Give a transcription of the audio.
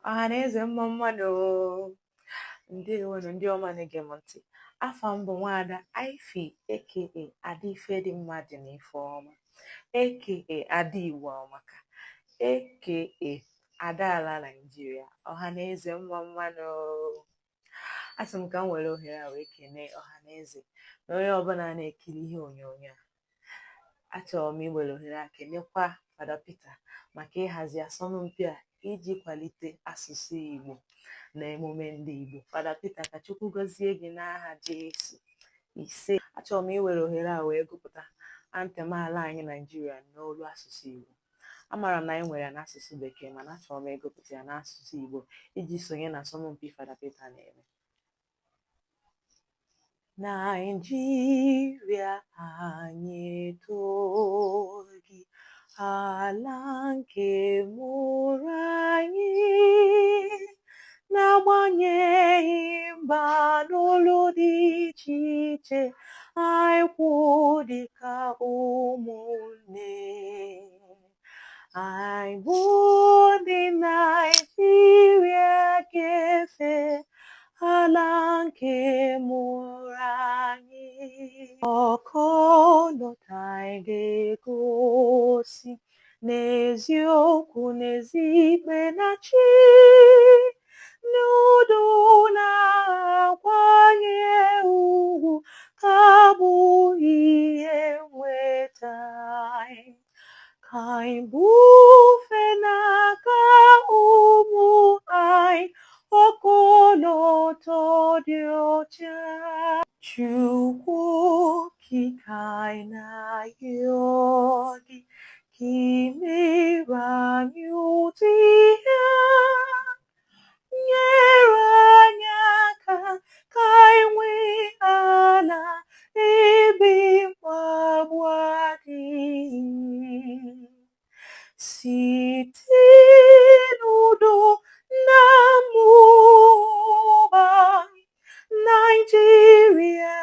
Ọhaneze, mma mma nụ o. Ndewonu ndị ọma na-ege m ntị. Afa m bụ Nwaada Ify, aka Ada Ife dị mma dị n'ife ọma, aka Ada Igbo Amaka, aka Ada Ala Naịjirịa. Ọhaneze, mma mma nụ o. Asị m ka m were ohere a wee kenee ọhaneze na onye ọbụla na-ekiri ihe onyonyo a. Achọrọ m iwere ohere a kenekwa Fada Peter maka ịhazi asọmpi a iji kwalite asụsụ Igbo na emume ndị Igbo. Fada Peter, ka Chukwu gọzie gị n'aha Jesu. Ise. Achọrọ m iwere ohere a wee gụpụta anthem ala anyị Naijiria n'olu asụsụ Igbo. Amaara m na anyị nwere ya n'asụsụ Bekee, mana achọrọ m ịgụpụta ya n'asụsụ Igbo iji sonye na asọmpi Fada Peter na-eme. Naịjirịa, anyị etoo gị, ala nke mụrụ anyị, n'agbanyeghị mba n'olu dị iche iche, anyị kwụ dịka ụmụnne. Anyị bụ ndị Naịjirịa ga-efe ala nke mụrụ anyị. Ọkọlọtọ anyị ga-egosi n'eziokwu, n'ezi ikpe na-achị, n'udo na-akwanye ugwu ka bụ ihe nweta anyị. Ka anyị bufe n'aka ụmụ anyị ọkọlọtọ dị ọcha. Chukwu Okike, anyị na-arịọ gị ka ị mere anyị ụdị ihe a. Nyere anyị aka ka anyị nwee ala ebe mkpagbu adịghị. Site n'udo na mmụba, Naịjirịa.